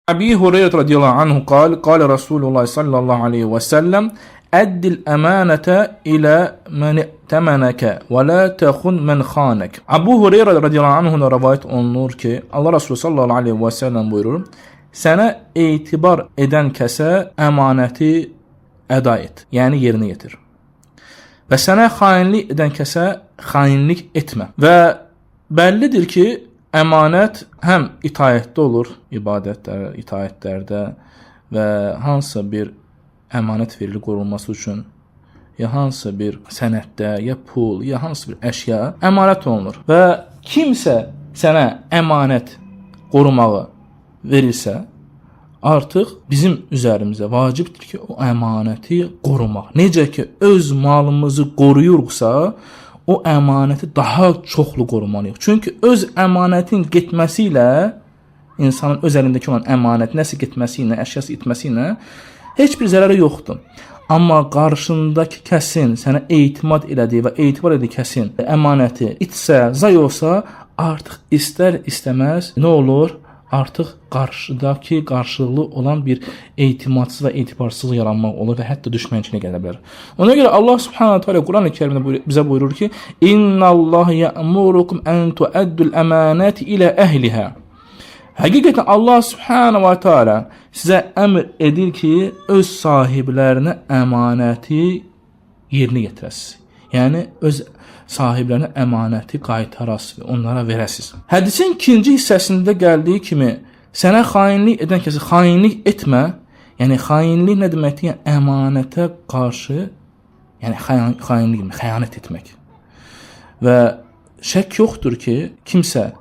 Əbi Hüreyrə radiyallahu anhu qal, qala Rasulullah sallallahu aleyhi və səlləm, Əddil əmanətə ilə mən i'təmənəkə və la təxun mən xanək. Əbu Hüreyrə radiyallahu anhudan rəvayət olunur ki, Allah Resulü sallallahu aleyhi və səlləm buyurur, sənə etibar edən kəsə əmanəti əda et, yəni yerinə yetir. Və sənə xainlik edən kəsə xainlik etmə. Və bəllidir ki, əmanət həm itaətdə olur, ibadətlər, itaətlərdə və hansısa bir əmanət verilir qorunması üçün, ya hansısa bir sənəddə, ya pul, ya hansısa bir əşya əmanət olunur. Və kimsə sənə əmanət qorumağı verirsə, artıq bizim üzərimizə vacibdir ki, o əmanəti qorumaq. Necə ki, öz malımızı qoruyuruqsa, o əmanəti daha çoxlu qorumalıyıq. Çünki öz əmanətin getməsi ilə, insanın öz əlindəki olan əmanət nəsə getməsi ilə, əşyası itməsi ilə heç bir zərəri yoxdur. Amma qarşındakı kəsin sənə etimad elədiyi və etibar etdiyi kəsin əmanəti itsə, zay olsa, artıq istər istəməz nə olur? Artıq qarşıdakı qarşılıqlı olan bir etimadsız və etibarsız yaranmaq olur və hətta düşmənçilik gələ bilər. Ona görə Allah Subhanahu taala Quran-ı Kərimdə bizə buyurur ki: "İnnallaha ya'murukum en tu'addul amanati ila ehliha." Həqiqətən Allah Subhanahu va Taala sizə əmr edir ki, öz sahiblərinə əmanəti yerinə yetirəsiniz. Yəni öz sahiblərinə əmanəti qaytarasınız və onlara verəsiniz. Hədisin ikinci hissəsində gəldiyi kimi, sənə xainlik edən kəsə xainlik etmə. Yəni xainlik nə deməkdir? Yəni əmanətə qarşı, yəni xainlik, xəyanət etmək. Və şək yoxdur ki, kimsə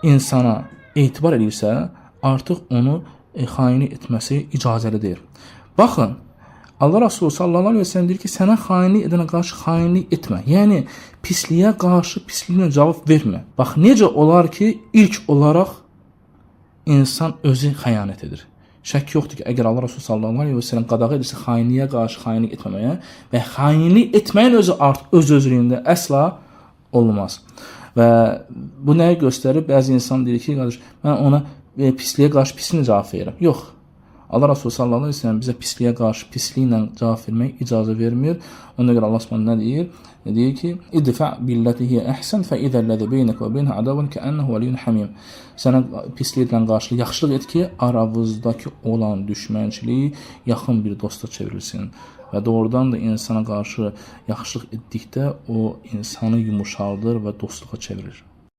insana etibar edirsə, artıq onu xainlik etməsi icazəli deyil. Baxın, Allah Resulü sallallahu aleyhi ve sellem deyir ki, sənə xainlik edənə qarşı xainlik etmə. Yəni, pisliyə qarşı pisliklə cavab vermə. Bax, necə olar ki, ilk olaraq insan özü xəyanət edir. Şək yoxdur ki, əgər Allah Resulü sallallahu aleyhi ve sellem qadağa edirsə xainliyə qarşı xainlik etməməyə və xainlik etməyin özü artıq öz-özlüyündə əsla olmaz. Və bu nəyi göstərir? Bəzi insan deyir ki, qardaş, mən ona pisliyə qarşı pisliklə cavab verirəm. Yox. Allah Resulü sallallahu aleyhi ve sellem bizə pisliyə qarşı pisliklə cavab vermək icazə vermir. Ona görə Allah Subhanahu nə deyir? Deyir ki: "İdfa billati hiyə əhsən fe izəl-ləzi beynəkə və beynəhə adavun kəənəhu veliyyun hamim." Sənə pisliklə qarşı yaxşılıq et ki, aranızdakı olan düşmənçilik yaxın bir dosta çevrilsin. Və doğrudan da insana qarşı yaxşılıq etdikdə o insanı yumuşaldır və dostluğa çevirir.